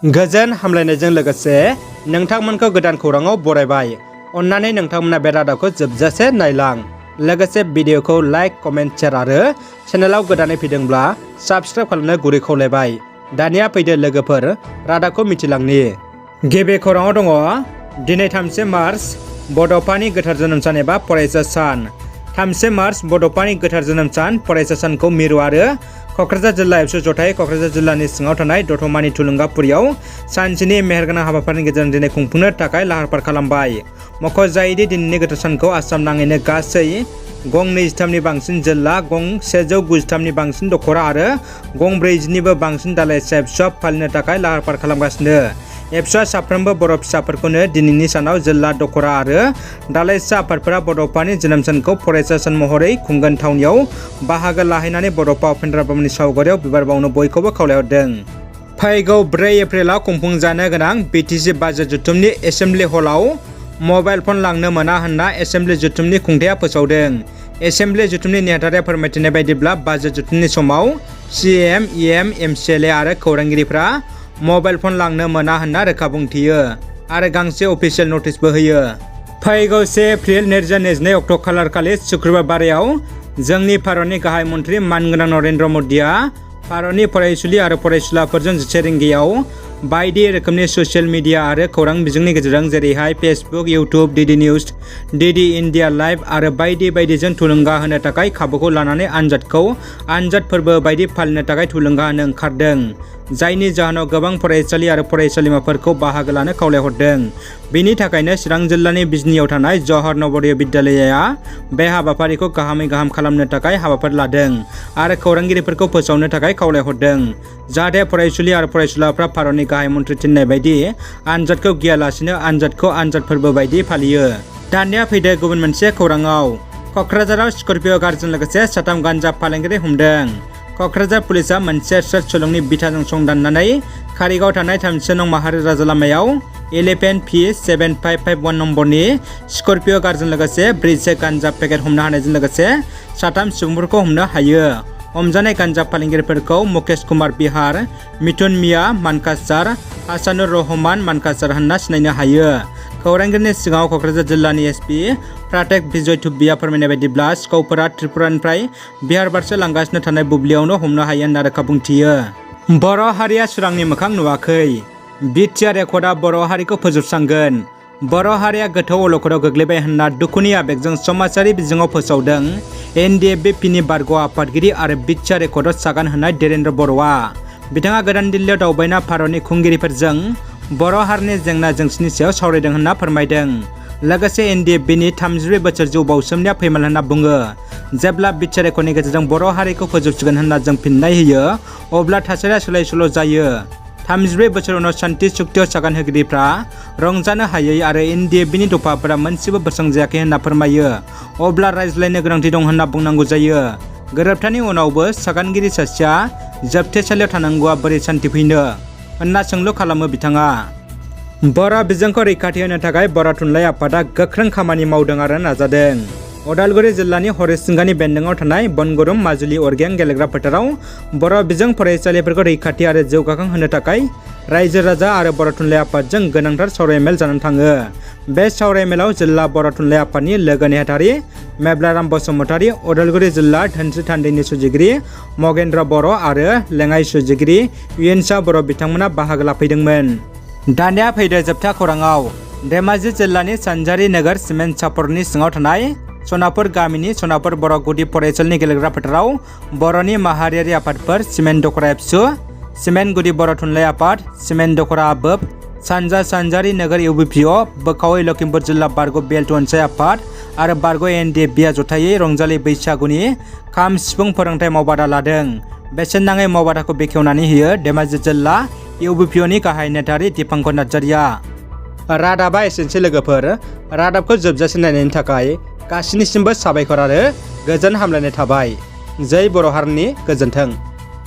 गोजोन हामलायनायजों लोगोसे नोंथांमोनखौ गोदान खौराङाव बरायबाय। अन्नानै नोंथांमोना बे रादाबखौ जोबजासे नायलां। लोगोसे भिडिअखौ लाइक, कमेन्ट, शेयार आरो चेनेलाव गोदानै फैदोंब्ला साबस्क्राइब खालामनो गुरै खावलायबाय। दानिया फैदो लोगोफोर रादाबखौ मिथिलांनि। गिबि खौराङाव दङ दिनै 3 मार्च बड'फानि गोथार जोनोम सान एबा फरायसा सान। 3 मार्च बड'फानि गोथार जोनोम सान फरायसा सानखौ मिरु आरो क'क्राझार जिल्ला एबसु जथाय क'क्राझार जिल्लानि सिङाव थानाय दतमानि थुलुंगाफुरियाव सानसेनि मेहेरगोनां हाबाफारिनि गेजेरजों दिनै खुंफुंनो थाखाय लाहार फाहार खालामबाय। मख'जायोदि दिनैनि गोथार सानखौ आसाम नाङैनो गासै गं 23नि बांसिन जिल्ला, गं 193नि बांसिन दख'रा आरो गं 40निबो बांसिन दालाइसा एबसुआ फालिनो थाखाय लाहार फाहार खालामगासिनो। एबसुआ साफ्रोमबो बर' फिसाफोरखौनो दिनैनि सानाव जिल्ला, दख'रा आरो दालाइसा आफादफोरा बड'फानि जोनोम सानखौ फरायसा सान महरै खुंगोन थावनियाव बाहागो लाहैनानै बड'फा उपेन्द्र ब्रह्मनि सावगारियाव बिबार बावनो बयखौबो खावलायहरदों। फैगौ 4 एप्रिलाव खुंफुंजानो गोनां बिटिसि बाजेट जथुमनि एसेम्बलि हलाव मबाइल फन लांनो मोना होनना एसेम्बलि जथुमनि खुंथाया फोसावदों। एसेम्बलि जथुमनि नेहाथारिया फोरमायथिनाय बायदिब्ला बाजेट जथुमनि समाव CM, EM, MCLA आरो खौरांगिरिफ्रा मबाइल फन लांनो मोना होनना रोखा बुंथियो आरो गांसे अफिसियेल नटिसबो होयो। फैगौ 1 एप्रिल 2022 अक्ट' खालारखालि शुक्रबार बारायाव जोंनि भारतनि गाहाय मन्त्रि मानगोनां नरेन्द्र मदिआ भारतनि फरायसुलि आरो फरायसुलाफोरजों 1 रिंगायाव बायदि रोखोमनि ससियेल मिडिया आरो खौरां बिजोंनि गेजेरजों जेरैहाय Facebook, YouTube, DD news, DD India live आरो बायदि बायदिजों थुलुंगा होनो थाखाय खाबुखौ लानानै आनजादखौ आनजाद फोरबो बायदि फालिनो थाखाय थुलुंगा होनो ओंखारदों। जायनि जाहोनाव गोबां फरायसालि आरो फरायसालिमाफोरखौ बाहागो लानो खावलायहरदों। बेनि थाखायनो चिरां जिल्लानि बिजनीआव थानाय जवाहर नवोदय बिद्यालयआ बे हाबाफारिखौ गाहामै गाहाम खालामनो थाखाय हाबाफारि लादों आरो खौरांगिरिफोरखौ फोसावनो थाखाय खावलायहरदों जाहाथे फरायसुलि आरो फरायसुलाफ्रा भारतनि गाहाय मन्त्रि थिननाय बायदि आनजादखौ गियालासिनो आनजादखौ आनजाद फोरबो बायदि फालियो। दानिया फैदो गुबुन मोनसे खौराङाव। क'क्राझाराव स्कर्पिय' गारिजों लोगोसे 3 गान्जा फालांगिरि हमदों। क'क्राझार पुलिसआ मोनसे स्रेट सुलुंनि बिथाजों संदाननानै कारिगाव थानाय 3 नं माहारि राजा लामायाव 11P7551 नम्बरनि स्कर्पिय' गारिजों लोगोसे 4 गान्जा पेकेट हमनो हानायजों लोगोसे 3 सुबुंफोरखौ हमनो हायो। हमजानाय गान्जा फालांगिरिफोरखौ मुकेश कुमार बिहार, मिथुन मिया मानकासार, हासानुर रहमान मानकासार होनना सिनायनो हायो। खौरांगिरिनि सिगाङाव क'क्राझार जिल्लानि SP प्राटेक बिजय थुब्बिया फोरमायनाय बायदिब्ला सिखावफोरा त्रिपुरानिफ्राय बिहार फारसे लांगासिनो थानाय बुब्लियावनो हमनो हायो होनना रोखा बुंथियो। बर' हारिया सोरांनि मोखां नुवाखै। BTR रेकर्डआ बर' हारिखौ फोजोबस्रांगोन। बर' हारिया गोथौ अलखदाव गोग्लैबाय होनना दुखुनि आबेगजों समाजारि बिजोङाव फोसावदों NDFBPनि बारग' आफादगिरि आरो BTR रेकर्डआव सागान होनाय देरेन्द्र बर'आ। बिथाङा गोदान दिल्लीयाव दावबायना भारतनि खुंगिरिफोरजों बर' हारिनि जेंना जेंसिनि सायाव सावरायदों होनना फोरमायदों। लोगोसे NDFBनि 34 बोसोर जौ बाउसोमनाया फैमाल होनना बुङो। जेब्ला BTR रेकर्डनि गेजेरजों बर' हारिखौ फोजोबसिगोन होनना जों फिननाय होयो अब्ला थासारिया सोलाय सोल' जायो। 34 बोसोर उनाव सान्थि सुक्तियाव सागान होगिरिफ्रा रंजानो हायै आरो NDFBनि दफाफोरा मोनसेबो बोस्रांजायाखै होनना फोरमायो अब्ला रायज्लायनो गोनांथि दं होनना बुंनांगौ जायो। गोरोबथानि उनावबो सागानगिरि सासेया जोबथेसालियाव थानांगौआ बोरै सान्थि फैनो होनना सोंलु खालामो बिथाङा। बर' बिजोंखौ रैखाथि होनो थाखाय बर' थुनलाइ आफादा गोख्रों खामानि मावदों आरो नाजादों। उदालगुरि जिल्लानि हरिसिंगानि बेन्दोङाव थानाय बनगुरुम माजुलि अरगें गेलेग्रा फोथाराव बर' बिजों फरायसालिफोरखौ रैखाथि आरो जौगाखां होनो थाखाय रायजो राजा आरो बर' थुनलाइ आफादजों गोनांथार सावरायमेल जानानै थाङो। बे सावरायमेलाव जिल्ला बर' थुनलाइ आफादनि लोगो नेहाथारि मेब्लाराम बसुमतारी, उदालगुरि जिल्ला धोनस्रि थान्दैनि सुजुगिरि मगेन्द्र बर' आरो लेङाइ सुजुगिरि उयेनसा बर' बिथांमोना बाहागो लाफैदोंमोन। दानिया फैदो जोबथा खौराङाव। धेमाजि जिल्लानि सानजारि नोगोर सिमेन्ट सापरनि सिङाव थानाय सनापुर गामिनि सनापुर बर' गुदि फरायसालिनि गेलेग्रा फोथाराव बर'नि माहारियारि आफादफोर सिमेन्ट दख'रा एबसु, सिमेन्ट गुदि बर' थुनलाइ आफाद, सिमेन्ट दख'रा आबोब, सानजा सानजारि नोगोर UBPO, बोखावै लखिमपुर जिल्ला बारग' बेल्ट अनसाय आफाद आरो बारग' NDFBआ जथायै रंजालि बैसागुनि खाम सिफुं फोरोंथाइ मावबादा लादों। बेसेन नाङै मावबादाखौ बेखेवनानै होयो धेमाजि जिल्ला UBPOनि गाहाय नेहाथारि दिपांकर नार्जारिया। रादाबा एसेनोसै लोगोफोर। रादाबखौ जोबजासे नायनायनि थाखाय गासिनिसिमबो साबायखर आरो गोजोन हामलायनाय थाबाय। जै बर' हारिनि गोजोन्थों।